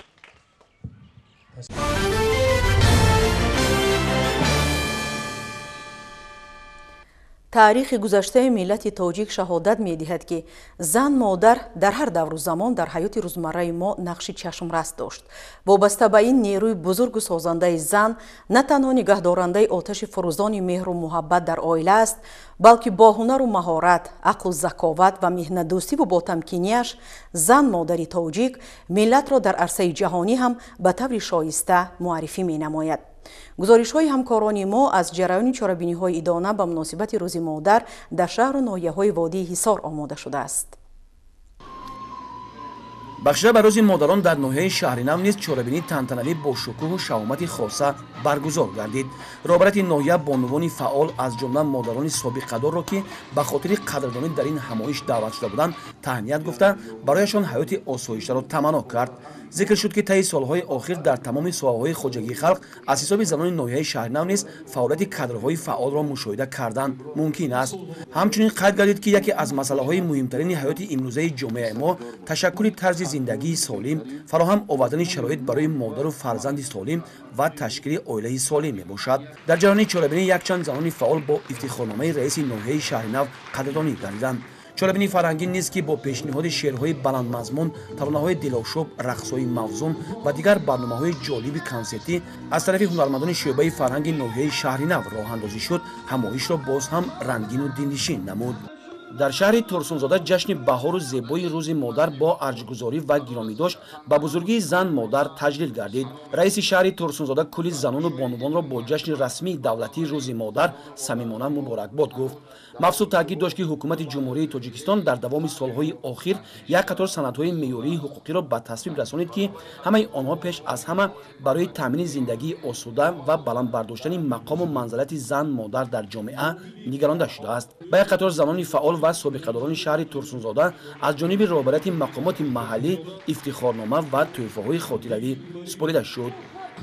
Таърихи гузаштаи миллати тоҷик шаҳодат медиҳад, ки зан модар дар ҳар давру замон дар ҳаёти рӯзмарраи мо нақши чашмрас дошт. Вобаста ба ин нерӯи бузургу созандаи зан на танҳо нигаҳдорандаи оташи фурӯзони меҳру муҳаббат дар оила аст, балки бо ҳунару маҳорат, ақлу заковат ва меҳнатдӯстиву ботамкиниаш зан модари тоҷик миллатро дар арсаи ҷаҳонӣ ҳам ба таври шоиста муаррифӣ менамояд. Гузоришҳои ҳамкорони мо аз ҷараёни чорабиниҳои идона ба муносибати Рӯзи модар дар шаҳру ноҳияҳои водии Ҳисор омода шудааст. Бахшида ба Рӯзи модарон дар ноҳияи Шаҳринав низ чорабинии тантанавӣ бо шукӯҳу шаҳомати хоса баргузор гардид. Роҳбарияти ноҳия бонувони фаъол, аз ҷумла модарони собиқадорро, ки ба хотири қадрдонӣ дар ин ҳамоиш даъват шуда буданд, таҳният гуфта, барояшон ҳаёти осоиштаро таманно кард. Зикр шуд, ки таи солҳои охир дар тамоми соҳаҳои хоҷагии халқ аз ҳисоби занони ноҳияи Шаҳринав низ фаъолияти кадрҳои фаъолро мушоҳида кардан мумкин аст. Ҳамчунин қайд гардид, ки яке аз масъалаҳои муҳимтарини ҳаёти имрӯзаи ҷомеаи мо ташаккули тарзи зиндагии солим, фароҳам овардани шароит барои модару фарзанди солим ва ташкили оилаи солим мебошад. Дар ҷараёни чорабинӣ якчанд занони фаъол бо ифтихорномаи раиси ноҳияи Шаҳринав қадрдонӣ гардиданд. Чорабинии фарҳангӣ низ, ки бо пешниҳоди шеърҳои баландмазмун, таронаҳои дилошӯб, рақсҳои мавзун ва дигар барномаҳои ҷолиби консертӣ аз тарафи ҳунармандони шӯъбаи фарҳанги ноҳияи Шаҳринав роҳандозӣ шуд, ҳамоишро боз ҳам рангину дилнишин намуд. Дар шаҳри Турсунзода ҷашни баҳору зебои Рӯзи модар бо арҷгузорӣ ва гиромидошт ба бузургии зан модар таҷлил гардид. Раиси шаҳри Турсунзода кулли занону бонувонро бо ҷашни расмии давлатии Рӯзи модар самимона муборакбод гуфт. Мавсуф таъкид дошт, ки ҳукумати Ҷумҳурии Тоҷикистон дар давоми солҳои охир як қатор санадҳои меъёрии ҳуқуқиро ба тасвиб расонид, ки ҳамаи онҳо пеш аз ҳама барои таъмини зиндагии осуда ва баланд бардоштани мақому манзалати зан модар дар ҷомеа нигаронда шудааст. Ба як қатор занони фаъол ва собиқадорони шаҳри Турсунзода аз ҷониби роҳбарияти мақомоти маҳаллӣ ифтихорнома ва тӯҳфаҳои хотиравӣ супорида шуд.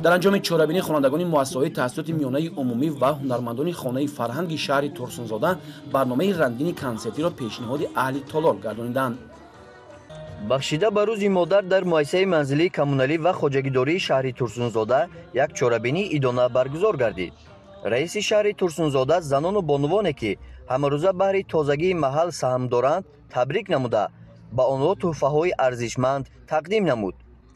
Дар анҷоми чорабинӣ хонандагони муассисаҳои таҳсилоти миёнаи умумӣ ва ҳунармандони хонаи фарҳанги шаҳри Турсунзода барномаи рангини консертиро пешниҳоди аҳли толор гардониданд. Бахшида ба Рӯзи модар дар муассисаи манзилии коммуналӣ ва хоҷагидории шаҳри Турсунзода як чорабинии идона баргузор гардид. Раиси шаҳри Турсунзода занону бонувоне, ки ҳамарӯза баҳри тозагии маҳал саҳм доранд, табрик намуда, ба онҳо тӯҳфаҳои арзишманд тақдим намуд.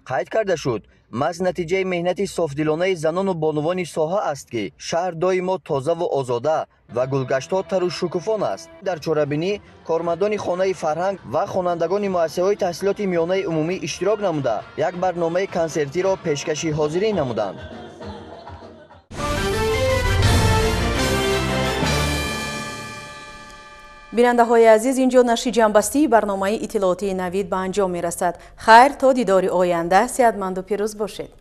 Қайд карда шуд, маҳз натиҷаи меҳнати софдилонаи занону бонувони соҳа аст, ки шаҳр доимо тозаву озода ва гулгаштҳо тару шукуфон аст. Дар чорабинӣ кормандони хонаи фарҳанг ва хонандагони муассисаҳои таҳсилоти миёнаи умумӣ иштирок намуда, як барномаи консертиро пешкаши ҳозирин намуданд. Бинандаҳои азиз, инҷо нашри ҷамъбастии барномаи иттилоотии Навид ба анҷом мерасад. Хайр, то дидори оянда сеҳатманду пирӯз бошед.